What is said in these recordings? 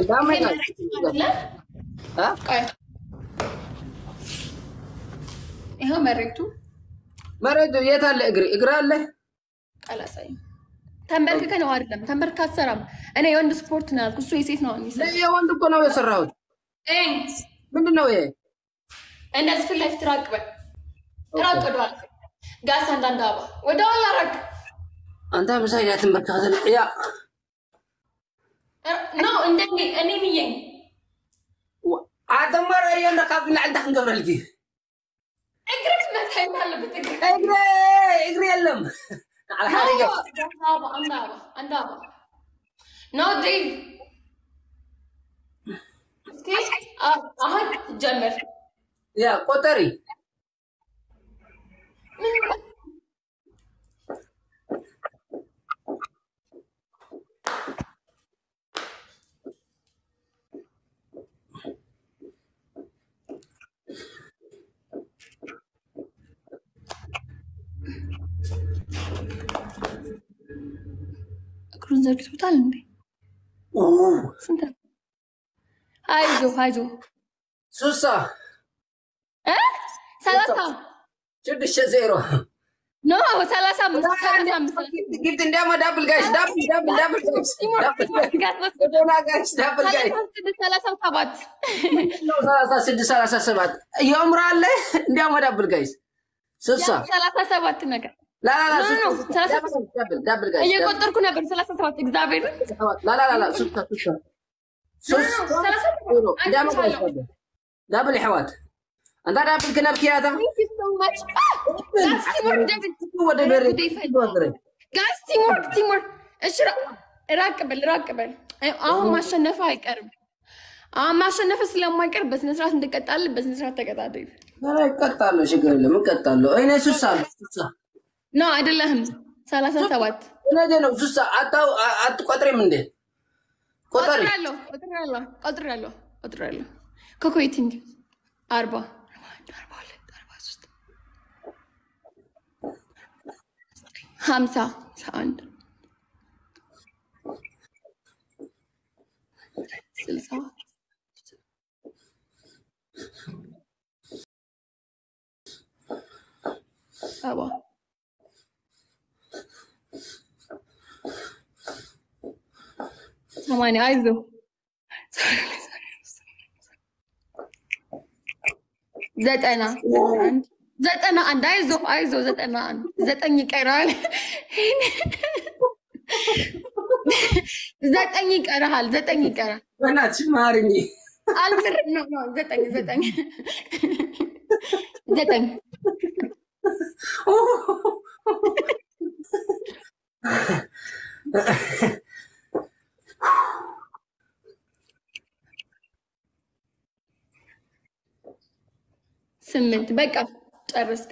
ዳመና ይኸው መሬቱ። መሬቱ የት አለ? እግሪ እግር አለ። ቀላሳይ ተንበርክከ ነው አይደለም፣ ተንበርክከ አትሰራም። እኔ የወንድ ስፖርት ነው ያልኩ፣ እሱ የሴት ነው የሚሰራ። የወንድ እኮ ነው የሰራሁት። ምንድን ነው ይሄ? እንደዚህ ፊት ለፊት ራቅ በል፣ ራቅ ወደኋላ። ጋስ አንዳንድ አባ ወደ ኋላ ራቅ። አንተ ምሳይ ያትን በርካተን ያ ኖ እንደኔ እኔ ምየኝ አተማራ የሆነ ካብ ንላዕሊ እንታይ ክንገብረልኪ? እግርክ መታየት አለበት። እግር እግሪ እግሪ የለም። አንዳባ አንዳባ አንዳባ ኖ ዴቭ እስኪ አሁን ጀምር። ያ ቆጠሪ። እግሩን ዘርግቶታል እንዴ? ስንት? አይዞ አይዞ ሱሳ እ ሰላሳ ስድስት ዜሮ ኖ ሰላሳ አምስት ሰላሳ አምስት ግድ እንዲያማ ዳብል ጋይስ ዳብል ዳብል ዳብል ጋይስ ዳብል ጋይስ ዳብል ጋይስ ስድስት ሰላሳ ሰባት ሰላሳ ስድስት ሰላሳ ሰባት የምር አለ። እንዲያማ ዳብል ጋይስ ስልሳ ሰላሳ ሰባት ነገር ላላላ ዳብል ጋይስ እየቆጠርኩ ነበር። ሰላሳ ሰባት እግዚአብሔር ላላላ ስልሳ ስልሳ ሶስት ዳብል ይሕዋት እንዳ ዳብል ክነብ ክያታ ጋይስ ቲምወርክ ቲምወርክ። እሺ ራቅ በል ራቅ በል። አሁን ማሸነፍ አይቀርም። አሁን ማሸነፍ ስለማይቀር በስነ ስርዓት እንቀጣለን። በስነ ስርዓት ተቀጣ። እቀጣለሁ፣ ችግር የለም እቀጣለሁ። እኔ ሱሳ ሱሳ ኖ አይደለህም። ሰላሳ ሰባት እነገ ነው ሱሳ አታው አትቆጥሬም እንዴ? ቆጠሪ ቆጥራለሁ ቆጥራለሁ ቆጥራለሁ ቆጥራለሁ። ከኮይቲንግ አርባ አርባ ሁለት አርባ ሶስት ሀምሳ አንድ ስልሳ ሰባ ሰማንያ አይዞ ዘጠና አንድ ዘጠና አንድ አይዞ አይዞ ዘጠና አንድ ዘጠኝ ይቀራል። ዘጠኝ ይቀራል። ዘጠኝ ይቀራል። በእናትሽ ማርኝ። አልምር ነው ነው ዘጠኝ ዘጠኝ ዘጠኝ ስምንት በቃ ጨረስክ።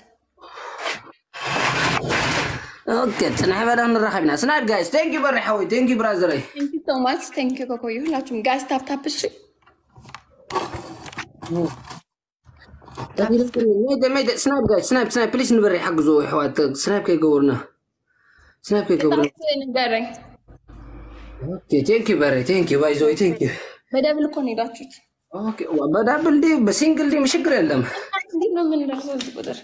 ኦኬ ጽናሕ በላ ንራኸብና። ስናድ ጋይስ thank you በሪ ሓወይ thank you ብራዘረይ። Thank you so much thank you ኮኮይ። ሁላችሁም ጋይስ ታፕ ታፕ እሺ። ሜደ ሜደ ስናይፕ ጋይስ ስናይፕ ስናይፕ ፕሊስ ንበሪ ሓግዞ ይሕዋት ስናይፕ ከይገበሩና ስናይፕ ከይገበሩና። ንገረኝ። ኦኬ thank you በሪ thank you ባይዞ thank you። በደብል እኮ ነው ሄዳችሁት። ኦኬ በዳብል ዲ በሲንግል ዲ ምሽግር የለም። እንዴት ነው የምንደርሰው እዚህ ቁጥር?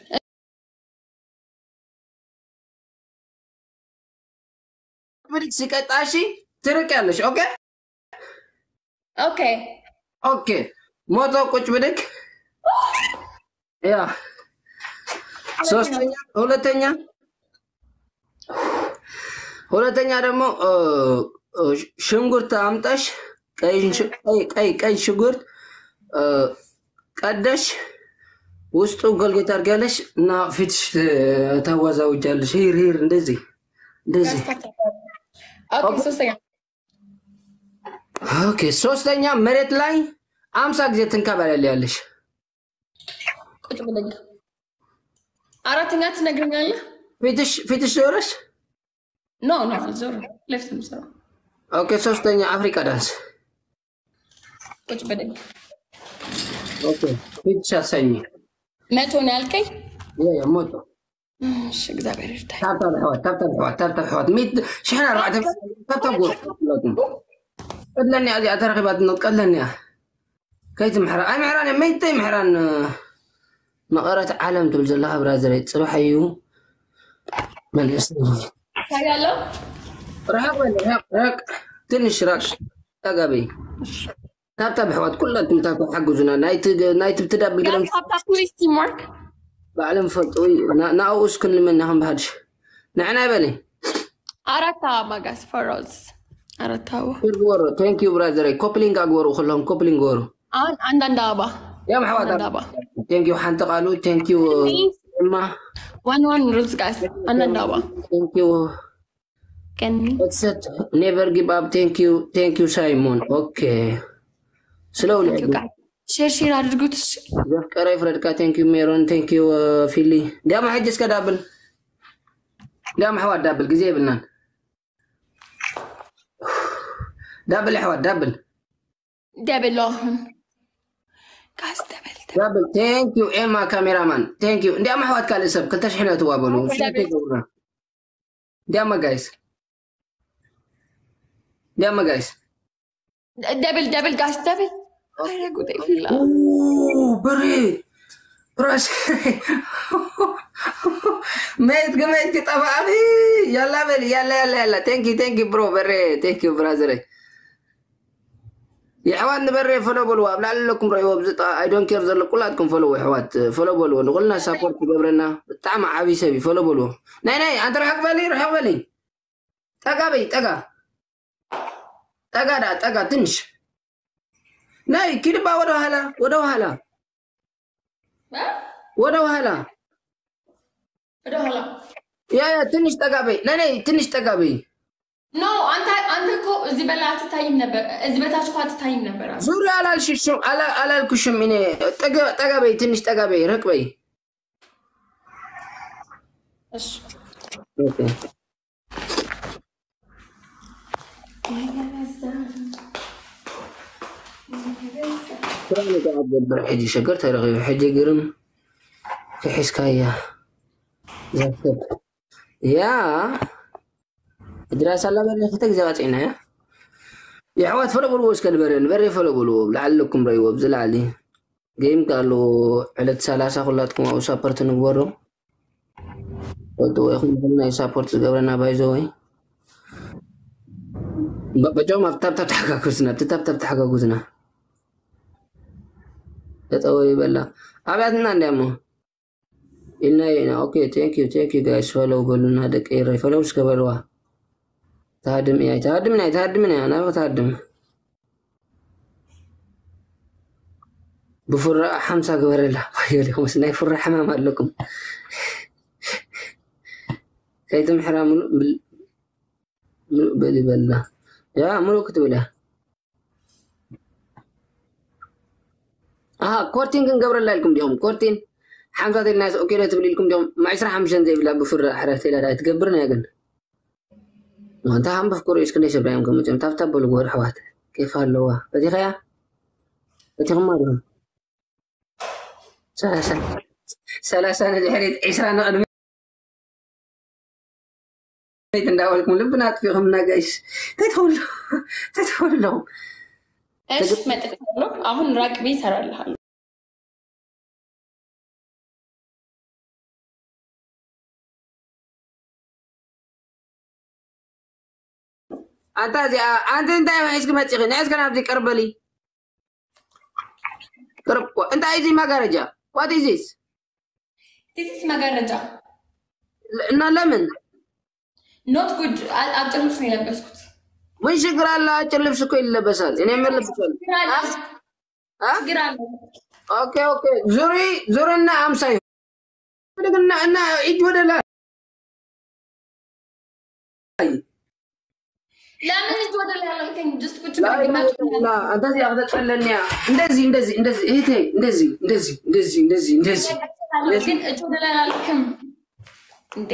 ብድግ ሲቀጣ እሺ ትርቅ ያለሽ ኦኬ ኦኬ ኦኬ ሞቶ ቁጭ ብድግ ያ ሶስተኛ ሁለተኛ ሁለተኛ ደግሞ ሽንኩርት አምጠሽ ቀይ ቀይ ሽንኩርት ቀደሽ ውስጡ ጎልጌት አድርጊያለሽ እና ፊትሽ ታወዛውጃለሽ። ሂር ሂር እንደዚህ እንደዚህ ሶስተኛ ኦኬ ሶስተኛ መሬት ላይ አምሳ ጊዜ ትንከባለያለሽ። ቁጭ ብለኝ አራተኛ ትነግረኛለህ። ፊትሽ ፊትሽ ዞረሽ ኖ ኖ ዞር ሌፍት ምሰራ ኦኬ ሶስተኛ አፍሪካ ዳንስ ቁጭ ብለኝ ኦኬ ፊትሽ አሳኝ መቶ ነው ያልከኝ። ያ ሞቶ እሺ እግዚአብሔር ይርዳኝ። ታብታብ ሕዋት ታብታብ ሕዋት ታብታብ ሕዋት ሚት ሽሕን ኣርባዕተ ታብታብ ጎርኩላኩም ቀድለኒ እያ እዚኣ ተረኺባትና ቀድለኒ እያ። ከይትምሕራ ኣይምሕራን እያ መይተይ ምሕራን። መቐረት ዓለም ትብል ዘለኻ ብራዘረይ ጽባሕ እዩ። መልእስ ታያለው ርሕቕ በል ርሕቕ ርሕቕ ትንሽ ራቅ። ተጋበይ። ታብታብ ኣሕዋት ኩላትኩም ታብታብ ሓግዙና። ናይቲ ናይቲ ብትዳብል ገለ ታብታብ ፕሊስ ቲምወርክ ባዕሎም ፈልጡ። ናብኡ እስክንልመና ከም ብሃድሽ ንዕና ይበለ። ኣራታ ማጋስ ፈሮዝ ኣራታዋ ግበሮ። Thank you ብራዘረይ። ኮፕሊንግ ኣግበሩ። ኩሎም ኮፕሊንግ ግበሩ። ኣን አንዳንድ ኣባ ያም ኣሕዋት አንዳንድ ኣባ Thank you ሓንቲ ቃሉ። Thank you እማ ዋን ዋን ሩዝ ጋስ አንዳንድ ኣባ Thank you ቀኒ Except never give up. Thank you. Thank you ሳይሞን። Okay. ስለውልሕ ጋስ ሼር ሼር አድርጉት። እሺ ዘፍቀረ ይፍረድካ። Thank you ሜሮን። Thank you ፊሊ። ዲያማ ሕጂ እስከ ዳብል ዲያማ ኣሕዋት ዳብል ግዜ የብልናን። ዳብል ኣሕዋት ዳብል ደብል ኣሁን ጋስ ደብል ዳብል። Thank you ኤማ ካሜራማን። Thank you እንዲያም ኣሕዋት ካልእ ሰብ ክልተ ሽሕ ነእትዋ በሉ። ሽሕ ከይገብሩና። እንዲያማ ጋይስ እንዲያማ ጋይስ ደብል ደብል ጋስ ደብል። አረ ጉዴ ፊላ ኡ፣ በሬ ራስ መይት ከመይት ክጠፋኣኺ። ያላ በሊ ያላ ያላ ያላ። Thank you thank you bro በሬ። Thank you ብራዘረይ። የሕዋት ንበሬ ፈሎ በልዎ። ኣብ ላዕሊ ኣለኩም ረእይዎ ብዝጣ I don't care ዘሎ ኩላትኩም ፈሎ። የሕዋት ፈሎ በልዎ። ንኩልና ሳፖርት ትገብረና ብጣዕሚ ዓብይ ሰብ እዩ። ፈሎ በልዎ። ናይ ናይ ኣንተ ርሕቕ በሊ ርሕቕ በሊ። ጠጋ በይ ጠጋ ጠጋ ዳ ጠጋ ትንሽ ናይ ኪድባ ወደ ኋላ ወደ ኋላ ወደ ኋላ ወደ ኋላ ያ ያ ትንሽ ጠጋ በይ። ናይ ናይ ትንሽ ጠጋ በይ። ኖ አንተ አንተ እኮ እዚህ በላ አትታይም ነበር፣ እዚህ በታች እኮ አትታይም ነበር። ዙሪያ አላልሽሽም አላ- አላልኩሽም። እኔ ጠጋ ጠጋ በይ ትንሽ ጠጋ በይ ርቅ በይ። እሺ ስራ ንግዓት ዘበር ሕጂ ሸገር ተረኺቡ። ሕጂ ግርም ክሒዝካያ ዘክብ ያ እድራስ ኣላ በለ ክልተ ግዜ ቀፂዕና ያ የሕዋት ፈለቁልዎ እስከ ንበረ ንበረ ፈለቁልዎ ብላዕሊ ኣለኩም ረይዎ ብዝላዕሊ ጌም ኣሎ ዕለት ሰላሳ ኩላትኩም ኣብኡ ሳፖርት ንግበሮ። ወጥዎ ይኹን ይኹን ናይ ሳፖርት ዝገብረና ባይዘወይ በቀጫው ኣብ ታብታብ ተሓጋግዝና ኣብቲ ታብታብ ተሓጋግዝና። ተጠወ ይበላ ኣብያትና እንዲያሞ ኢልና ኢና። Okay thank you thank you guys ፈለው በሉና ደቂ ኤረይ ፈለው እስከ በልዋ። ተሃድም እያ ተሃድም ናይ ተሃድም ናይ ናበ ተሃድም ብፍራ ሓምሳ ግበረላ። ዋዮ ዲኹምስ ናይ ፍራ ሕማም ኣለኩም። ከይትምሕራ ምሉእ ብል- ምሉእ በል ይበልና። ያ ምሉእ ክትብል እያ። ኣሃ ኮርቲን ክንገብረላ ኢልኩም ዲኹም? ኮርቲን ሓምሳ ተልና ኦኬ ዶ ትብል ኢልኩም ዲኹም? ማ ዕስራ ሓሙሽተ ዘይብላ ብፍራ ሕረት ኢላ ዳ ትገብር ናይ ግን። እንታ ሃምበፍ ኮሪስ ክንደይ ሰብ ዳዮም ከምፅኦም ታብታብ በሉ ግበሩ ኣሕዋት። ኬፍ ኣለዋ። ፈቲኸያ? ፈቲኹማ ዲኹም? ሰላሳ ሰላሳ ንድሕሪት ዕስራ ንቕድሚት እንዳበልኩም ልብና ኣጥፊኹምና ጋይስ። ተትኸውሎ ተትኸውሎ እሺ መጥቻለሁ። አሁን ራቅ ብዬ እሰራልሃለሁ። ኣንታ እዚኣ ኣንቲ እንታይ ሒዝኪ መፂኺ? ንዕስከ ናብዚ ቅርብ በሊ። ቅርብ እኮ። እንታይ እዚ መጋረጃ? What is this? ቲሲስ መጋረጃ እና ለምን? Not good። አጭር ልብስ ነው የለበስኩት። ምን ችግር አለ? አጭር ልብስ እኮ ይለበሳል። እኔ ምን ልብሳል? ችግር አለ። ችግር አለ። Okay okay ዙሪ ዙሪና አምሳይ እና እና እጅ ወደ ላይ ለምን እጅ ወደ ላይ አላልከኝ? Just ቁጭ ብለህ ግማሽ እና አንተ እዚያ ከተጸለልንያ እንደዚህ እንደዚህ እንደዚህ እህቴ እንደዚህ እንደዚህ እንደዚህ እንደዚህ እንደዚህ እንደዚህ ግን እጅ ወደ ላይ አላልክም እንዴ?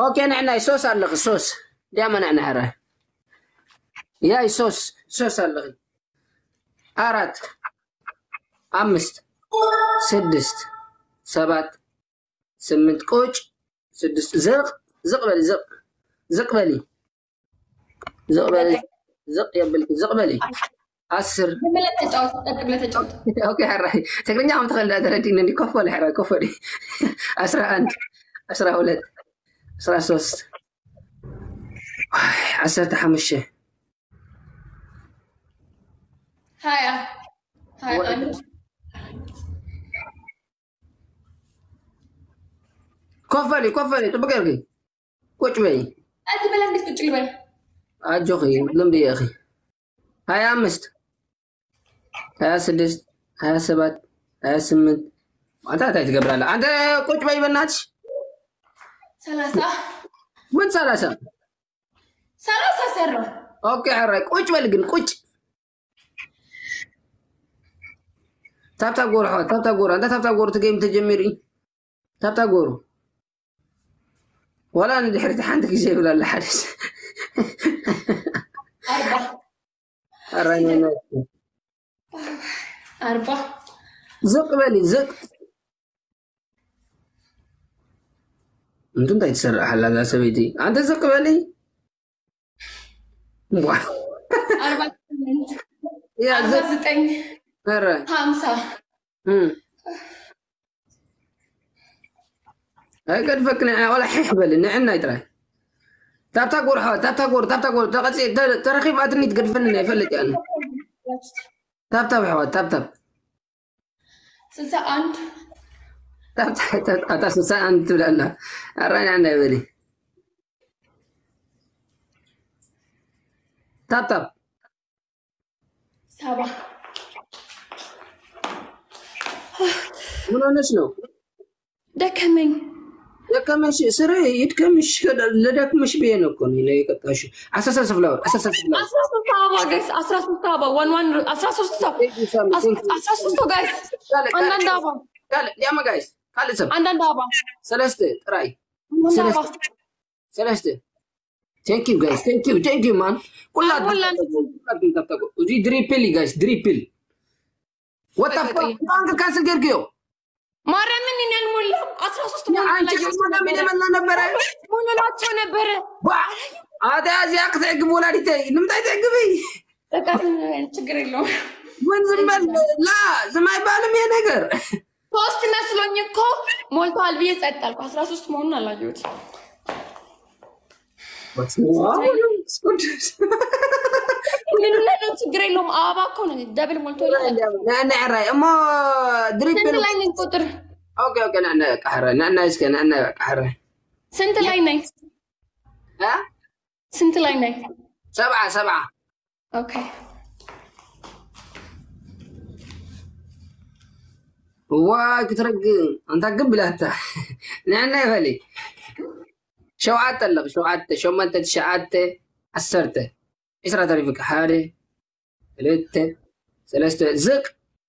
Okay ንዕናይ ሶስ ኣለኺ ሶስ ዲያመ ንዕና ሕረ ያይ ሶስ ሶስ ኣለኺ ኣራት ኣምስት ስድስት ሰባት ስምንት ቁጭ ስድስት ዝቕ ዝቕ በሊ ዝቕ ዝቕ በሊ ዝቕበል ዝቕ የብል ዝቕበል እዩ። ኣስር ብመለስ ተጫወት፣ ቀጥ ብለህ ተጫወት። ኦኬ። ሕራይ ትግርኛ ከም ትኽእል እንዳተረዲእኒ እንዲ ኮፍ በል ሕራይ ኮፍ በል። ዓስራ አንድ፣ ዓስራ ሁለት፣ ዓስራ ሶስት፣ ዓሰርተ ሓሙሽተ። ሀያ ሀያ አንድ ኮፍ በሊ፣ ኮፍ በሊ፣ ጽቡቅ ጌርኪ። ቁጭ በይ። እዚ በለ እንዴት ቁጭ ልበል? ኣጆኺ፣ ልምዲ ኢኺ። ሃያ ኣምስት፣ ሃያ ስድስት፣ ሃያ ሰባት፣ ሃያ ስምንት። ኣንታ እንታይ ትገብራለህ? ኣንተ ቁጭ በይ በናትሽ። ሰላሳ ምን ሰላሳ? ሰላሳ ሰራ ኦኬ፣ ሕራይ ቁጭ በል ግን ቁጭ። ታብታብ ጎሩ ኣሕዋት፣ ታብታብ ጎሩ። ኣንታ ታብታብ ጎሩ፣ እቲ ጌም ተጀሚሩ እዩ። ታብታብ ጎሩ። ዋላ ንድሕሪት ሓንቲ ግዜ ይብል ኣሎ ሓደ ሰብ። ኣርባ ኣራይ ናይ ናይ ኣርባ ዝቅ በሊ ዝቅ። እንቱ እንታይ ትሰርሕ ኣላ እዛ ሰበይቲ? ኣንተ ዝቅ በሊ። ዋ። ኣርባ ስምንት ያ ኣርባ ዝቅ። ዘጠኝ ኧረ። ሃምሳ እም። ኣይገድፈክ ንዕና፣ ዋላ ሕሕ በሊ፣ ንዕናይ ጥራይ። ታብታ ጎርሖ፣ ታብታ ጎር፣ ታብታ ጎር፣ ተቐጺ-፣ ተ-፣ ተረኺባትኒ ትገድፈኒ ናይ ፈልጥ እያ። ታብታብ ኣሕዋት፣ ታብታብ። ስልሳ አንድ ታብታ፣ ታብታ፣ ኣታ ስልሳ አንድ ትብል ኣላ። ኣራይ ንዕናይ በሊ። ታብታብ። ሰባ ምን ሆነሽ ነው? ደከመኝ። ደከመሽ፣ ስሪ ይድከምሽ፣ ለደክምሽ ብዬ ነው እኮ እኔ የቀጣሽው። አስራ ሶስት ፍላወር፣ አስራ ሶስት ፍላወር። አስራ ሶስት አበባ ጋይስ፣ አስራ ሶስት አበባ ዋን ዋን አስራ ሶስት አበባ አስራ ሶስት ጋይስ፣ አንዳንድ አበባ ካለ፣ ያማ ጋይስ፣ ካለ ሰብ። አንዳንድ አበባ ሰለስተ ጥራይ። አንዳንድ አበባ ሰለስተ። Thank you guys, thank you, thank you man። ኩላትኩም አልሞላም። ኩላትኩም ታብታብ። እዚ ድሪፕል ጋይስ፣ ድሪፕል። What the fuck? ባንክ ካንስል ጌርክዮ። ማርያምን እኔ አልሞላም። አስራ ሶስት አንቺ ምን ምን ምን ነበረ? ሞላቸው ነበረ። ዋ! ኣታ እዚኣ ክትዕግብ ወላዲተይ፣ ንምንታይ ትዕግቢ? በቃ ችግር የለውም። ምን ዝም በል፣ ላ፣ ዝም ኣይባልም ይሄ ነገር። ሶስት መስሎኝ እኮ ሞልተዋል ብዬ ጸጥ አልኩ። አስራ ሶስት መሆኑን አላየሁት። What's wrong? ምን ነው ችግር የለውም። አበባ እኮ ነው ደብል ሞልቶልኝ። ንዕናይ ሕራይ እሞ ስንት ድሪፕል። ላይ ነኝ ቁጥር? ኦኬ፣ ኦኬ፣ ንዕናይ በቃ ሕራይ፣ ንዕናይ እስከ ንዕናይ በቃ ሕራይ። ስንት ላይ ነኝ? እ? ስንት ላይ ነኝ? ሰብዓ፣ ሰብዓ። ኦኬ ዋይ ክትረግም ኣንታ ግብ ኢላታ። ንዕናይ በሊ። ሸውዓተ ኣለኺ፣ ሸውዓተ፣ ሸሞንተ፣ ትሽዓተ፣ ዓሰርተ። ዒስራ ተሪፍካ። ሓደ፣ ክልተ፣ ሰለስተ፣ ዝቅ፣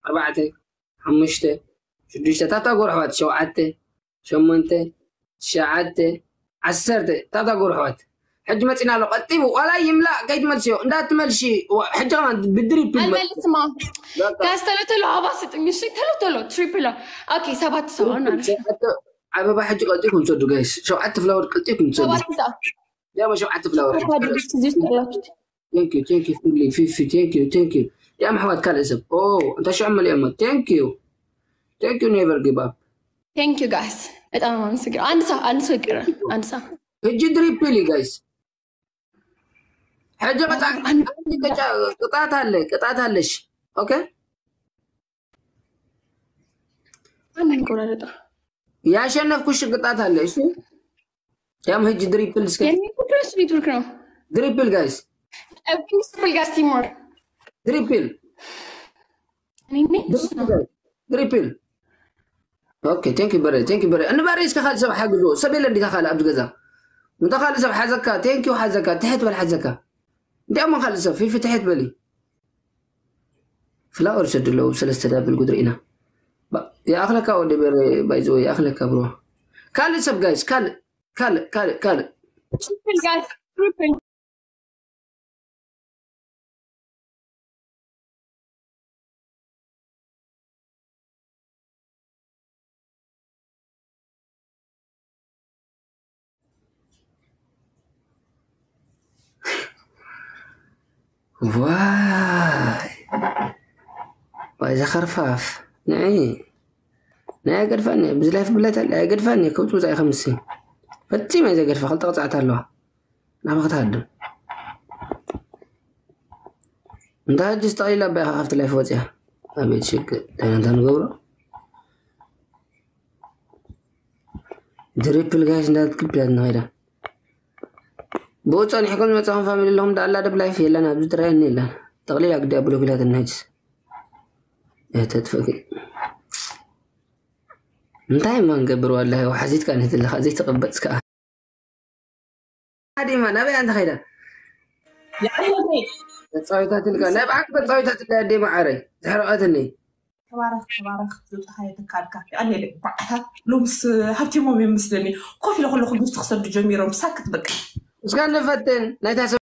ኣርባዕተ፣ ሓሙሽተ፣ ሽዱሽተ፣ ታብታ ጎርሕዋት፣ ሸውዓተ፣ ሸሞንተ፣ ትሽዓተ፣ ዓሰርተ፣ ታብታ ጎርሕዋት። ሕጂ መጺና ኣሎ፣ ቀጢቡ፣ ዋላ ይምላእ፣ ከይትመልስዮ፣ እንዳትመልሺ፣ ዋ፣ ሕጂ ከማን ብድሪፕል ይመ-፣ አልመልስማ። በቃ። ጋይስ ተሎ ተሎ አበባ ስጡኝ እሺ። ተሎ ተሎ ትሪፕል። ኦኬ ሰባት ሰው አና ሸውዓተ፣ ኣበባ ሕጂ ቀልጢፍኩም ትሰዱ፣ ጋይስ። ሸውዓተ ፍላወር ቀልጢፍኩም ትሰዱ። ሰባት ሰው ያማ ሸውዓተ ፍላወር። ታዲያ እዚህ ውስጥ ያላችሁት Thank you, thank you, Fully, Fifi, thank you, thank you. ያም ኣሕዋት ካልእ ሰብ። ኦ፣ እንታይ ሽዑ መሊኦሞ። Thank you. Thank you, never give up. Thank you guys በጣም አመሰግናለሁ። አንድ ሰው አንድ ሰው ይቀራል። አንድ ሰው ሕጂ ድሪፕል እዩ፣ ጋይስ። ሕጂ ቅጣ-፣ ቅጣ-፣ ቅጣት ኣለ፣ ቅጣት ኣለሽ። ኦኬ? አንድ ቆራረጠ ያሸነፍኩሽ ቅጣት ኣለ። እሺ? ያም ሕጂ ድሪፕል እስከ የኔ ፕሮስ ኔትወርክ ነው። ድሪፕል፣ ጋይስ። Everything simple guys teamwork ድሪፕል። እኔ እኔ እሱ ነው። ድሪፕል። ኦኬ፣ thank you በረ፣ thank you በረ። እንበረ እስከ ካልእ ሰብ ሓግዞ። ሰብ የለ እንዲታ ካልእ ኣብዚ ገዛ። እንተ ካልእ ሰብ ሓዘካ፣ thank you ሓዘካ፣ ትሕት በል ሓዘካ። እንዲያሞ ካልእ ሰብ፣ ፊፊ ትሕት በሊ። ፍላወር ሰድለው ሰለስተ ዳብል ጉድሪ ኢና። ባ-፣ ይኣኽለካ ወዲ በረ፣ by the way፣ ይኣኽለካ ብሮ። ካልእ ሰብ ጋይስ፣ ካልእ፣ ካልእ፣ ካልእ፣ ካልእ። Triple guys triple ዋይ ዋይ ዘኸርፋፍ ንዒ ናይ ኣይገድፋኒ ብዚ ላይፍ ብለተል ኣይገድፋኒ ክውፅውፃ ኢኸ ምስ ፈፂም ኣይ ዘገድፋ ክልተ ቅፅዓት ኣለዋ ናበ ክትሃድም እንታ ሕጂ ዝተቐሊላ ኣባይ ካብቲ ላይፍ ወፅያ ኣቤት ሽግር እንታይ ንገብሮ ድሪፕል ጋይስ እንዳትክብ ያት ንኸይዳ ብኡ ጸኒሕኩም ዝመጻኹም ፋሚሊ ኣለኹም ዳኣላ ደብ ላይፍ የለን ኣብዚ ትረየኒ የለን ተቕሊል ኣግዲያ ብሎክ ኢላትኒ ሕጅስ እተጥፍእኪ እንታይ እማ ንገብር ዋላ ወሓዚትካ ነትለኻ ዘይተቐበጽ ከዓ ኣዴማ ናበይ ኣንተ ኸይዳ ተጻዊታትልካ ናይ ብዓክ ተጻዊታትልካ ኣዴማ ዓረይ ዘሕረቐትኒ ተባረኽ ተባረኽ ዝወፅኻዮ ተካልካ የቐኔለ በዓታት ሎምስ ሃብቲሞም እዮም ምስለኒ ኮፍ ኢለ ከለኹ ግፍቲ ክሰዱ ጀሚሮም ሳክት በቃ እስካ ንፈትን ናይታ